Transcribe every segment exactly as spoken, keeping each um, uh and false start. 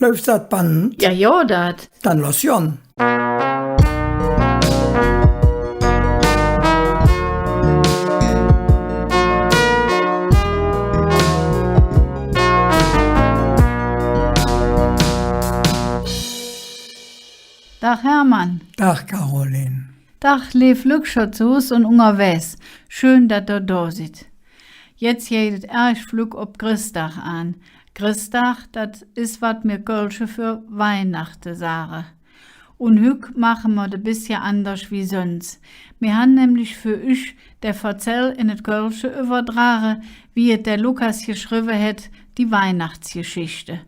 Läuf dat Band? Jo, jo, dat. Dann loss gonn. Dag, Hermann. Dag, Caroline. Dag, leev Lückcher zo Hus un ungerwägs. Schön, dat ehr do sid. Jetz geiht et ärg flöck op Chressdag aan. Chressdag, dat es, wat mir Kölsche för Weihnachte sage. Un hügg maache mer dat e bessche anders wie söns. Mir han nämlich för üch der Verzäll en et Kölsche üvverdrage, wie et der Lukas geschrevve hät, die Weihnachtsgeschichte.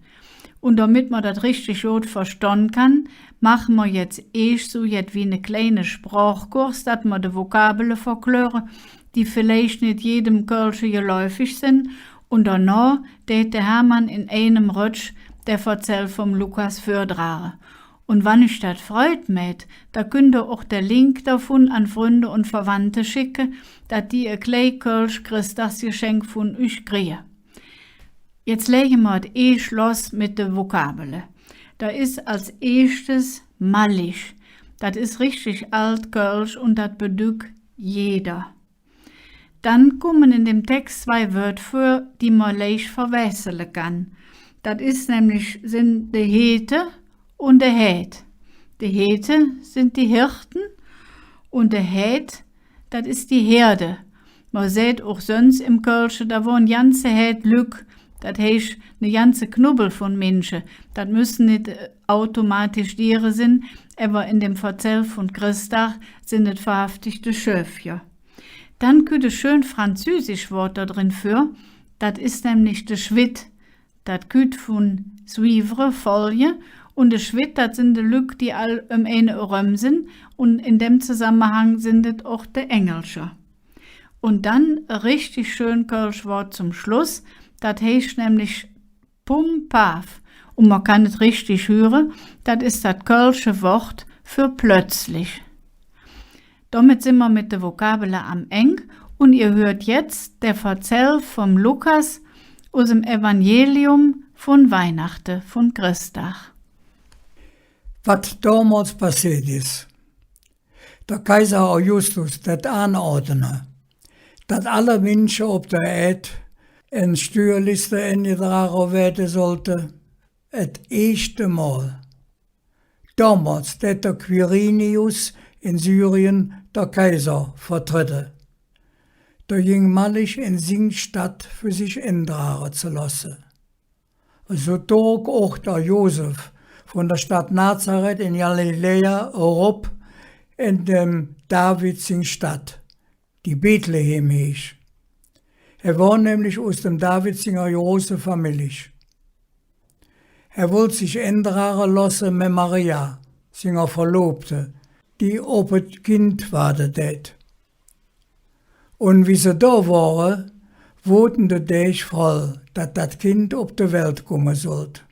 Un domet mer dat richtig god verstonn kann, maache mer jetz eesch su jet wie ne kleine Sprochkurs, dat mer de Vokabele verkläre, die villeich nit jedem Kölsche geläufig sin, un donoh deit der Hermann en einem Rötsch der Verzäll vum Lukas vördrage. Un wann üch dat Freud mäht, do künnt ehr och der Link dovun an Fründe un Verwandte schecke, dat die e klei kölsch Chressdagsgeschenk vun üch krige. Jetz läge mer et eesch loss met de Vokabele. Do es als eeschtes mallig. Dat es richtig Altkölsch un dat bedügg jeder. Dann kumme en dem Tex zwei Wööd vör, die mer leich verwähßele kann. Dat es nämlich, sin de Hete un de Hääd. De Hete sin die Hirten un de Hääd, dat es die Herde. Mer säht och söns em Kölsche, do wore ganze Hääd Lück, dat heiß, ne ganze Knubbel vun Minsche. Dat müsse nit, äh, automatisch Diere sin, ävver en dem Verzäll vun Chressdag sin et wahrhaftig de Schöfcher. Dann kütt e schön französisch Wood do dren vör, dat es nämlich de Schwitt. Dat kütt vun suivre, folge, un de Schwitt, dat sin de Lück, die all öm eine eröm sin, un en dem Zosammehang sin et och de Engelcher. Un dann e richtig schön kölsch Wood zom Schluss, dat heiß nämlich Pum paf. Un mer kann et richtig hüre, dat es dat kölsche Wood för plötzlich. Domet sin mer met de Vokabele am Eng un ehr hürt jetz der Verzäll vum Lukas us dem Evangelium vun Weihnachte, vun Chressdag. Wat domols passeet es. Der Kaiser Augustus dät aanordne, dat alle Minsche op der Ääd en Stüürliste engedrage wääde sollte, et eeschte Mol. Domols dät der Quirinius en Syrien der Kaiser vertredde. Do ging mallig en sing Stadt för sich endrage ze looße. Su drog och der Josef vun der Stadt Nazareth en Galiläa erop en dem David sing Stadt, die Bethlehem heeß. Hä wor nämlich us dem David singer große Famillich. Hä wollt sich endrage looße met Maria, singer Verlobte, die op et Kind waade dät. Un wie se do wore, woodte de Däg voll, dat dat Kind op de Welt kumme sollt.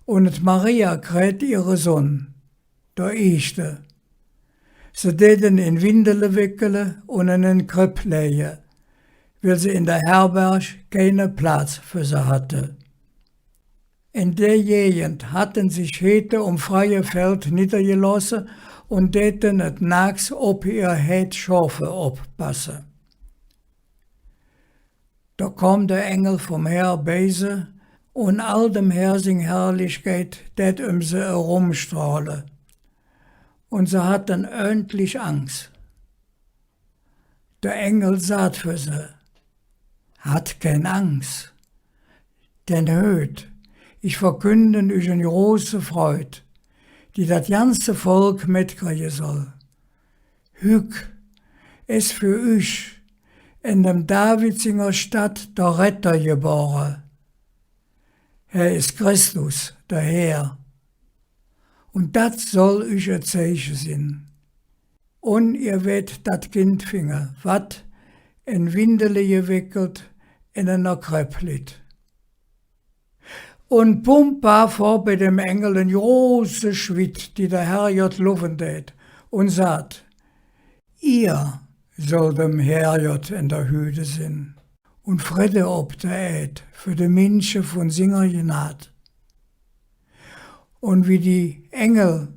Un et Maria kräht ehre Sonn, der eeschte. Se däte en en Windele weckele un en en Krepp läge, weil se en der Herberg keine Platz för se hatte. En der Gägend hatte sich Hete om freie Feld niddergelooße un däte et naaks op ehr Hääd Schofe oppasse. Do kom der Engel vum Här bei se, un all dem Här sing Herrlichkeit dät öm se erömstrohle. Un se hatte ööntlich Angs. Der Engel saht för se: Hat kein Angs. Denn hürt, ich verkünde üch en große Freud, die dat ganze Volk metkrige soll. Hügg es för üch en dem David singer Stadt der Retter gebore. Hä es Christus, der Här. Un dat soll üch e Zeiche sin. Un ehr weed dat Kind finge, wat en Windele geweckelt en ener Krepp litt. Un pumpa wor bei dem Engel en große Schwitt, die der Herrgodd lovve dät un saht: Ihr soll dem Herrgodd en der Hühde sin un Fridde op der Ääd för de Minsche vun singer Gnad. Un wie die Engel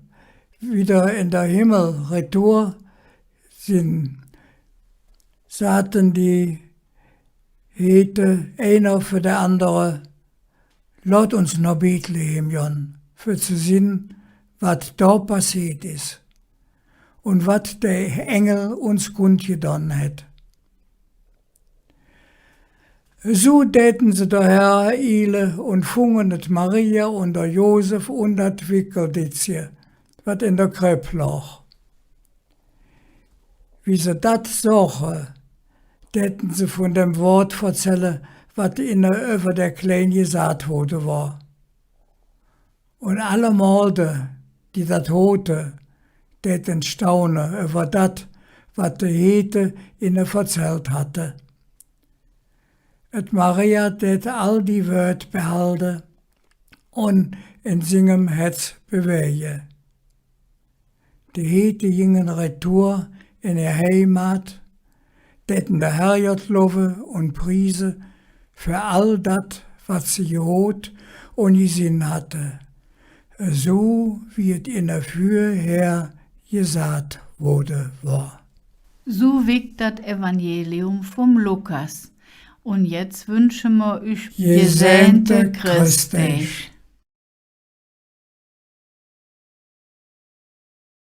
widder en der Himmel retour sin, sahten die Hirte einer för der andere: „Loot uns noh Bethlehem gonn, för ze sinn, wat do passeet es un wat der Engel uns kundgedon hät.“ Esu däten se doher iele un fungen et Maria un der Josef un dat Wickelditzche, wat en der Krepp log. Wie se dat sohche, däten se vun dem Wood verzälle, wat inne üvver der Klein gesaht woode wor. Un allemole, die dat hoote, däten staune üvver dat, wat de Hirte inne verzällt hatte. Et Maria dät all die Wööd behalde un en singem Hätz bewäge. De Hirte ginge retour en ehr Heimat, däten der Herrgodd lovve un priese för all dat, wat se gehoot un gesinn hatte, esu wie et inne vürher gesaht woode wor. Su wigg dat Evangelium vum Lukas. Un jetz wünsche mer üch gesähnte Chressdäg.